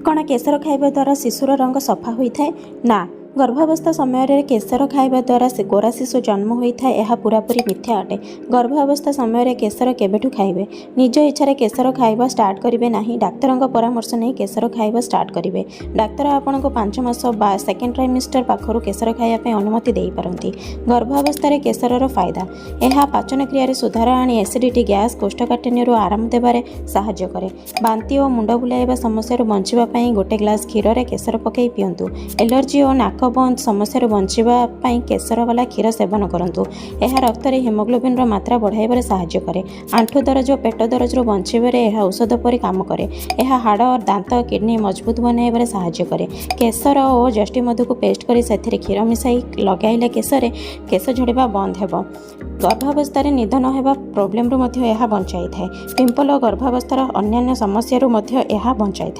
କ'ଣ କେଶର ଖାଇବା ଦ୍ୱାରା ଶିଶୁର ରଙ୍ଗ ସଫା ହୋଇଥାଏ? ନା। ଗର୍ଭାବସ୍ଥା ସମୟରେ କେଶର ଖାଇବା ଦ୍ୱାରା ସେ ଗୋରା ଶିଶୁ ଜନ୍ମ ହୋଇଥାଏ, ଏହା ପୁରାପୁରି ମିଥ୍ୟା ଅଟେ। ଗର୍ଭାବସ୍ଥା ସମୟରେ କେଶର କେବେଠୁ ଖାଇବେ? ନିଜ ଇଚ୍ଛାରେ କେଶର ଖାଇବା ଷ୍ଟାର୍ଟ କରିବେ ନାହିଁ। ଡାକ୍ତରଙ୍କ ପରାମର୍ଶ ନେଇ କେଶର ଖାଇବା ଷ୍ଟାର୍ଟ କରିବେ। ଡାକ୍ତର ଆପଣଙ୍କୁ 5 ମାସ ବା ସେକେଣ୍ଡ ଟ୍ରାଇମିଷ୍ଟର ପାଖରୁ କେଶର ଖାଇବା ପାଇଁ ଅନୁମତି ଦେଇପାରନ୍ତି। ଗର୍ଭାବସ୍ଥାରେ କେଶରର ଫାଇଦା: ଏହା ପାଚନ କ୍ରିୟାରେ ସୁଧାର ଆଣି ଏସିଡିଟି, ଗ୍ୟାସ୍, କୋଷ୍ଠକାଠିନ୍ୟରୁ ଆରାମ ଦେବାରେ ସାହାଯ୍ୟ କରେ। ବାନ୍ତି ଓ ମୁଣ୍ଡ ବୁଲାଇବା ସମସ୍ୟାରୁ ବଞ୍ଚିବା ପାଇଁ ଗୋଟେ ଗ୍ଲାସ୍ କ୍ଷୀରରେ କେଶର ପକାଇ ପିଅନ୍ତୁ। ଏଲର୍ଜି ଓ ନାକ ବନ୍ଦ ସମସ୍ୟାରୁ ବଞ୍ଚିବା ପାଇଁ କେଶରବାଲା କ୍ଷୀର ସେବନ କରନ୍ତୁ। ଏହା ରକ୍ତରେ ହିମୋଗ୍ଲୋବିନ୍ର ମାତ୍ରା ବଢ଼ାଇବାରେ ସାହାଯ୍ୟ କରେ। ଆଣ୍ଠୁ ଦରଜ ଓ ପେଟ ଦରଜରୁ ବଞ୍ଚିବାରେ ଏହା ଔଷଧ ପରି କାମ କରେ। ଏହା ହାଡ଼, ଦାନ୍ତ, କିଡନୀ ମଜବୁତ ବନାଇବାରେ ସାହାଯ୍ୟ କରେ। କେଶର ଓ ଯଷ୍ଟିମଧୁକୁ ପେଷ୍ଟ କରି ସେଥିରେ କ୍ଷୀର ମିଶାଇ ଲଗାଇଲେ କେଶରେ କେଶ ଝଡ଼ିବା ବନ୍ଦ ହେବ। ଗର୍ଭାବସ୍ଥାରେ ନିଦ ନ ହେବା ପ୍ରୋବ୍ଲେମରୁ ମଧ୍ୟ ଏହା ବଞ୍ଚାଇଥାଏ। ପିମ୍ପଲ ଓ ଗର୍ଭାବସ୍ଥାର ଅନ୍ୟାନ୍ୟ ସମସ୍ୟାରୁ ମଧ୍ୟ ଏହା ବଞ୍ଚାଇଥାଏ।